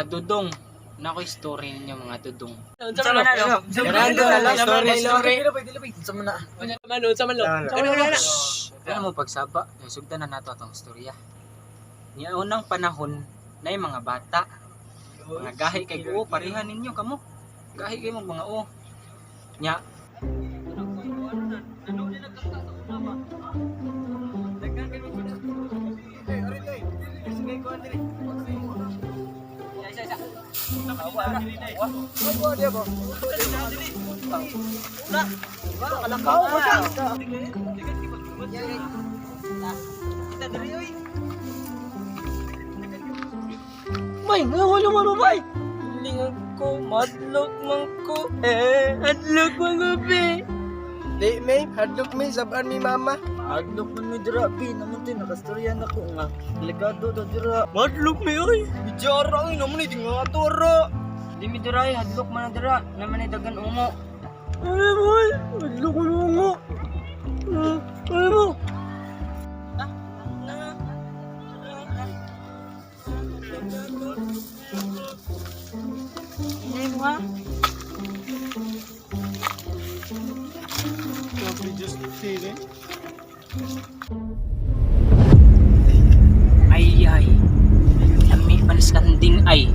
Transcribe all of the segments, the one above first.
Dudong. Nako story ninyo, mga dudong. Unsa man na? Ganando na lang, story, story. Unsa man na? Unsa man lo? Ano mo pagsaba, sugdan na nato atong istorya. Niya unang panahon na yung mga bata, mga gahi kay oo, pareha ninyo kamo. Gahi kay mo mga oo. Nya. May, wala man bay. Lingan ko, madlok man ko. Eh, adlok man ko be. Di may, hadlok may, sabaan mi mama. Adlok man mi dira be, naman tin nakastorya na ko nga. Delikado to dira. Madlok mi oy. Bijara oy, naman ni nga ato ra. Di mi duray, hadlok man na dira, naman ay dagan ungo. Ay boy, madlok ko ungo. Ay mo. Hindi mo ha? Ay ay. Lami panis kanding ay.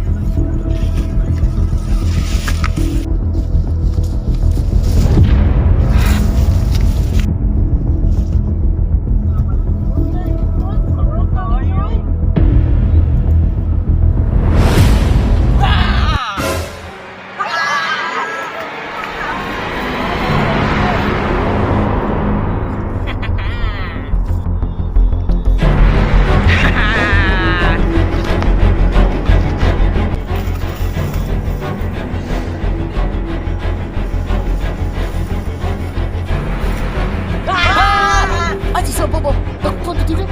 Ay, sa baba. Nagpunta dito.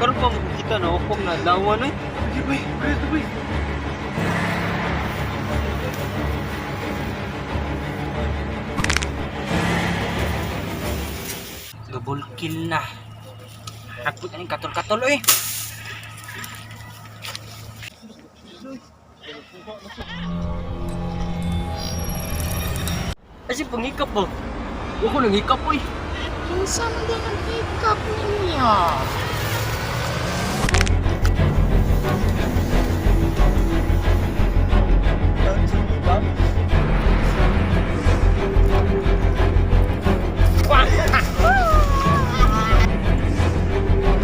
Karon pa mo kita na hukom na lawan oy. Double kill na. Hagpot aning katol-katol oy. Asi pangikap ba? Wa ko nang hikap oy. Kinsa man din ang hikap ninyo?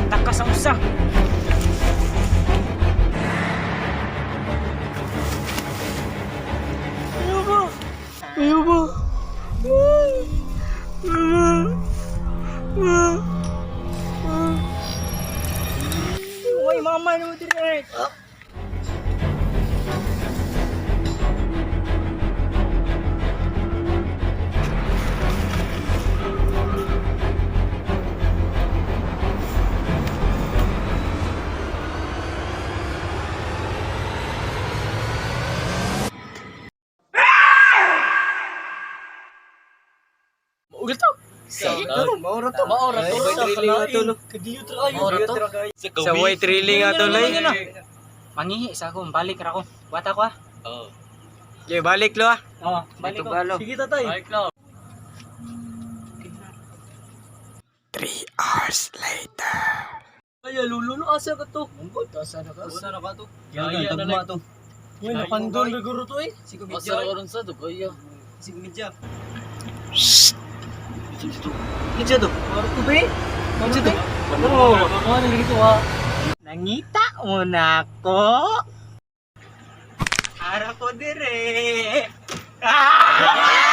Takas ang usa. Ayaw ba? Ayaw ba? Uy, mama no dire. Ugal to. Maura to. Maura to. Maura to. Sa way thrilling ato lay. Mangihi sa ako, balik ra ko. Wata ko ah. Okay, balik lo ah. Oo, balik ko. Sige tatay. 3 hours later. Ay, lulo no asa ka to. Mungkot asa na ka. Asa na ka to. Yaya na to. Uy, nakandol na guro to eh. Sigo Asa na karon sa to kaya. Sigo medya. Medyo to. Maro to be. Medyo to. Oo, ano dito ha. Nangita mo na ako. Ara ko dire. Ah!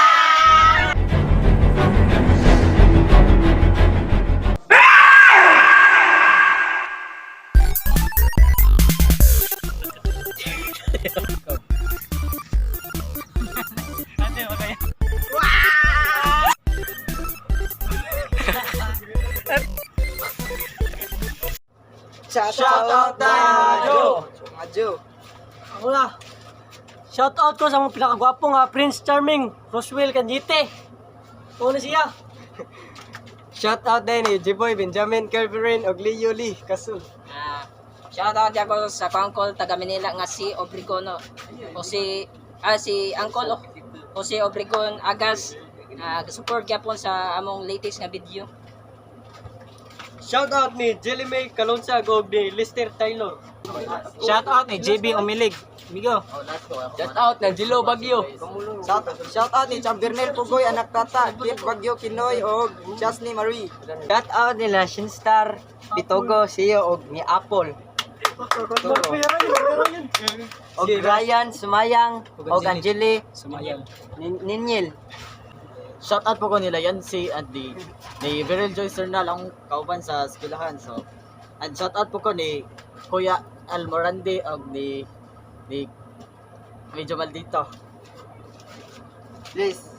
Shout out tayo. Mga Jo. Ako na. Shout out ko sa mga pinakagwapo nga Prince Charming, Roswell Candite. Una siya. Shout out din ni Jiboy Benjamin Kelvin og Leo Lee Kasul. Ah, shout out ako sa akong uncle taga Manila nga si Obregon, no. O si si Uncle Jose Obregon Agas, support gyapon sa among latest nga video. Shout out ni Jelly May Kalonsag og ni Lester Taylor. Shout out ni JB Umilig. Migo. Shout out ni Angelo Bagyo. Shout out ni Chambernel Pugoy, anak tata, Kit Bagyo Kinoy og Chasni Marie. Shout out nila Shinstar Pitogo Siyo og ni Apple. Og Ryan Sumayang og Angeli Sumayang. Ninyel. Shout out po ko nila Yancy and ni Beryl Joy Cernal ang kauban sa eskwelahan. So and shout out po ko ni Kuya Almorande og ni Medyo Maldito. Please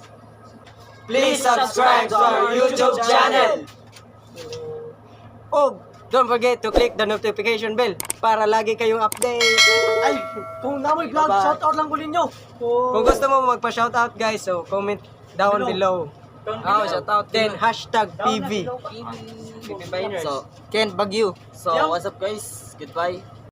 Please subscribe to our YouTube channel. Og don't forget to click the notification bell para lagi kayong update. Ay, kung namoy vlog, Bye-bye. shout out lang ko ninyo. Kung gusto mo magpa-shoutout, guys, so comment down below. Oh, shout out. Then #PV. So, Ken Bagyo. So, what's up, guys? Goodbye.